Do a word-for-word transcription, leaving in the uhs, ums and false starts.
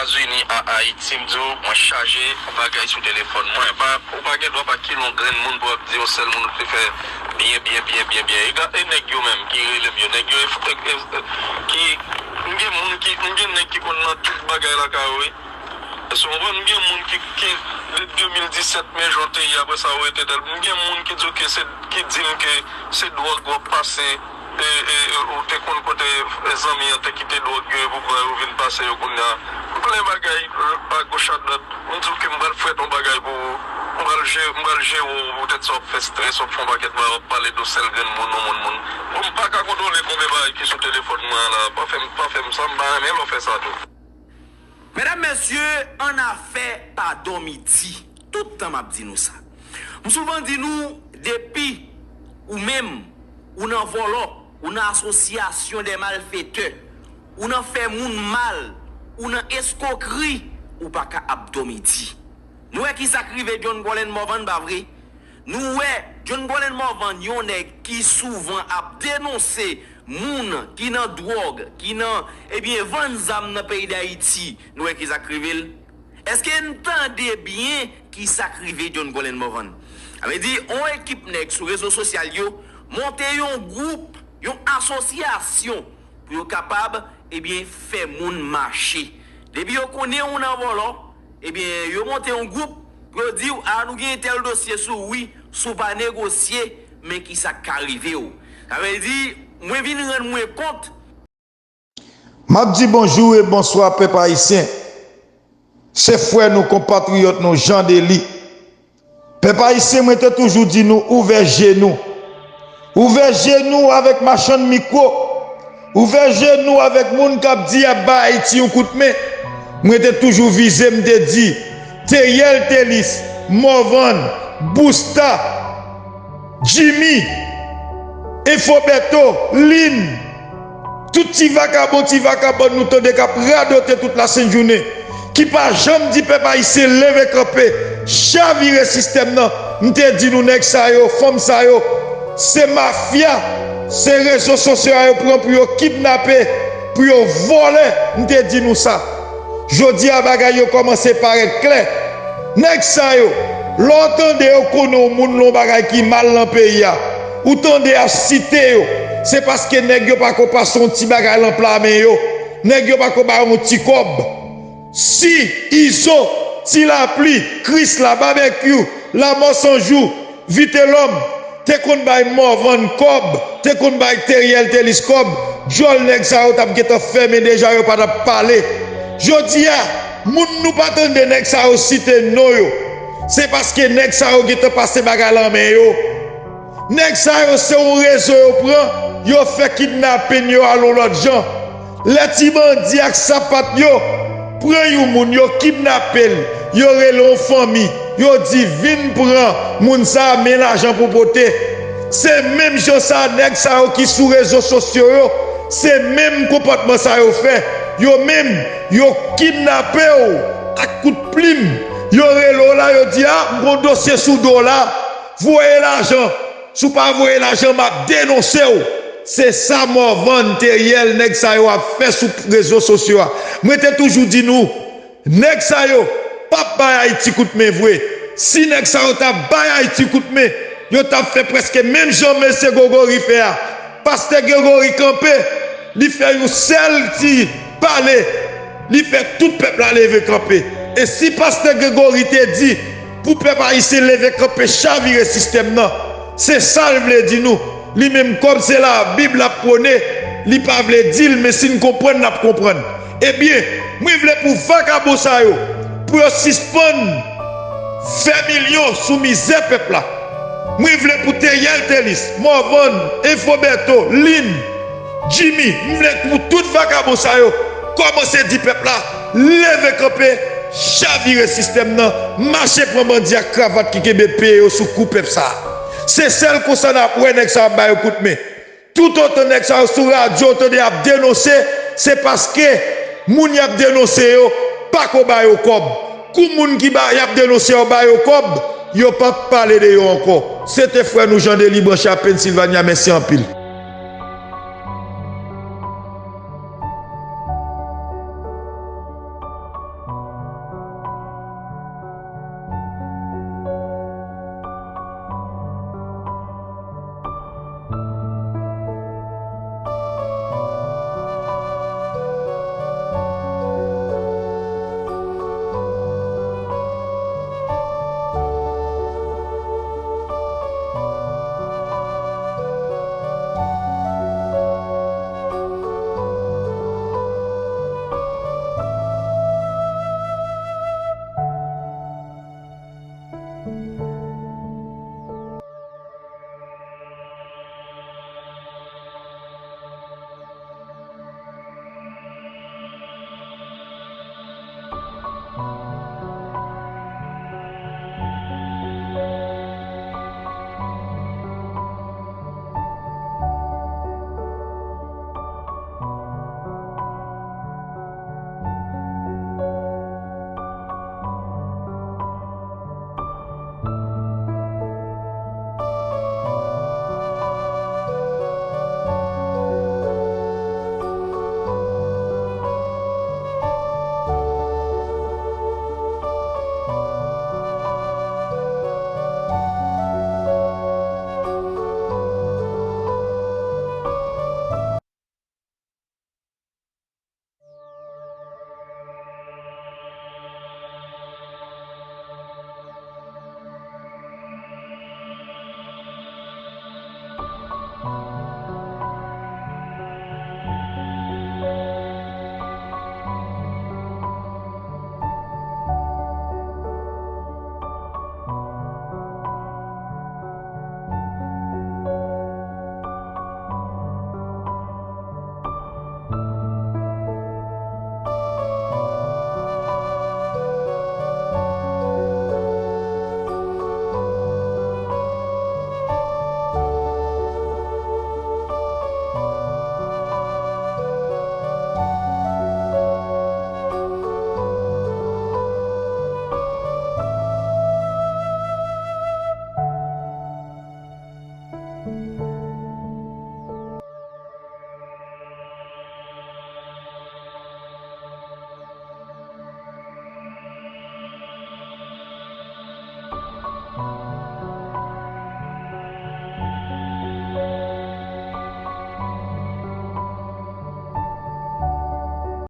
Etazini a Ayiti, m di w, mwen chaje bagay sou telefòn mwen. Pa, ou pa gen dwa pa kilon grenn moun pou ap di yon sèl moun ou te fè byen, byen, byen, byen, byen. E ga-, e nèg yo menm ki rele m yo, nèg yo e, e, e, ki, m gen moun ki, m gen nèg ki konn nan tout bagay lakay ou, wi. Èske w konprann? M gen moun ki, ki, de de mil disèt, men jan te ye, apre sa, ou rete tèl. M gen moun ki di w ke se, ki di m ke se dwòg w ap pase, e, e, e, ou te konn kote, e, zanmi an te kite dwòg yo, e pou blan yo vin pase yo kounye a. M plen bagay, e, agoch adwat. M di w ke m pral fèt yon bagay pou ou. M pral je-, m pral jere w, poutèt sa w ap fè strès, w ap fè yon pakèt bagay, w ap pale de yon sèl grenn moun, yon moun, moun. Bon, m pa ka kontwole konbyen bagay ki sou telefòn mwen an la. Pa fè m, pa fè m sa, m pa renmen lè w fè sa tou. Medam, mesye, annafè pa dòmi di. Tout tan m ap di nou sa. M souvan di nou, depi ou menm, ou nan vòlò, ou nan asosyasyon dè malfetè, ou nan fè moun mal, ou nan eskokri, ou pa ka ap dòmi di. Nou wè ki sa k rive John Colin Morvan, pa vre? Nou wè John Colin Morvan, yon nèg ki souvan ap denonse moun ki nan dwòg, ki nan, ebyen, vann zam nan peyi Dayiti, nou wè ki sa k rive l? Èske n tande byen ki sa k rive John Colin Morvan? Sa vle di, yon ekip nèg sou rezo sosyal yo monte yon gwoup, yon asosyasyon pou yo kapab, ebyen, fè moun mache. Depi yo konnen ou nan vòlò, ebyen, yo monte yon gwoup pou yo di w, "A, nou gen tèl dosye sou ou, wi, si w pa negosye, men ki sa k ka rive w." Sa vle di, mwen vin rann mwen kont. M ap di bonjou e bonswa, pèp ayisyen. Se frè nou, konpatriyòt nou, Jean Dely. Pèp ayisyen, mwen te toujou di nou, ouvè je nou. Ouvè je nou avèk machann mikwo. Ouvè je nou avèk moun k ap di y ap bay Ayiti yon kout men. Mwen te toujou vize, m te di, Teriel Telis, Morvan, Busta, Jimmy, Info Beto, Lin, tout ti vakabon, ti vakabòn nou tande k ap radote tout lasentjounen, ki pa janm di pèp ayisyen leve kanpe, chavire sistèm nan. M te di nou nèg sa yo, fanm sa yo, se mafya, se rezo sosyo a yo pran pou yo kidnape, pou yo vòlè. M te di nou sa. Jodi a, bagay yo kòmanse parèt klè. Nèg sa yo, lè w tande yo konnen yon moun lè yon bagay ki mal nan peyi a, ou tande y ap site yo, se paske nèg yo pa ko pase yon ti bagay nan pla men yo. Nèg yo pa ko ba yo yon ti kòb. Si Izo, Ti Lapli, Krisla, Babekyou, Lamò San Jou, Vitelòm, te konn bay Morvan kòb, te konn bay Teriel Telis kòb, djòl nèg sa yo t ap gentan fèmen deja, yo pa t ap pale. Jodi a, moun nou pa tande nèg sa yo site non yo, se paske nèg sa yo gentan pase bagay lan men yo. Nèg sa yo se yon rezo yo pran, yo fè kidnapin yo al yon lòt jan. Lè ti bandi ak sapat yo pran yon moun, yo kidnape l, yo rele yon fanmi, yo di, "Vin pran moun sa a, men lajan pou pote." Se menm jan sa, nèg sa yo ki sou rezo sosyo yo, se menm konpòtman sa yo fè. Yo menm, yo kidnape w ak kout plim. Yo rele w la, yo di, "A, m gon dosye sou do w la. Voye lajan. Si w pa voye lajan, m ap denonse w." Se sa Morvan, Teriel, nèg sa yo ap fè sou rezo sosyo a. Mwen te toujou di nou, nèg sa yo p ap bay Ayiti kout men vre. Si nèg sa yo t ap bay Ayiti kout men, yo t ap fè prèske menm jan mesye Gregori fè a. Pastè Gregori kanpe, li fè yon sèl ti pale, li fè tout pèp la leve kanpe. E si pastè Gregori te di pou pèp ayisyen leve kanpe, chavire sistèm nan, se sa l vle di nou. Li menm, kòm se Labib l ap pwone, li pa vle di l, men si n konprann, n ap konprann. Ebyen, mwen vle pou vakabon sa yo, pou yo sispann fè milyon sou mizè pèp la. Mwen vle pou Teriel Telis, Morvan, Info Beto, Lin, Jimmy, m vle pou tout vakabon sa yo kòmanse di pèp la, leve kanpe, chavire sistèm nan, mache pran bandi ak kravat ki kenbe pye yo sou kou pèp sa a. Se sèl konsa n ap wè nèg sa yo ap ba yo kout men. Toutotan nèg sa yo sou radyo, w tande y ap denonse, se paske moun y ap denonse yo pa ko ba yo kòb. Kou moun ki ba, y ap denonse yo ba yo kòb, yo p ap pale de yo ankò. Se te frè nou Jean Dely, branche a Pennsylvania, mèsi anpil.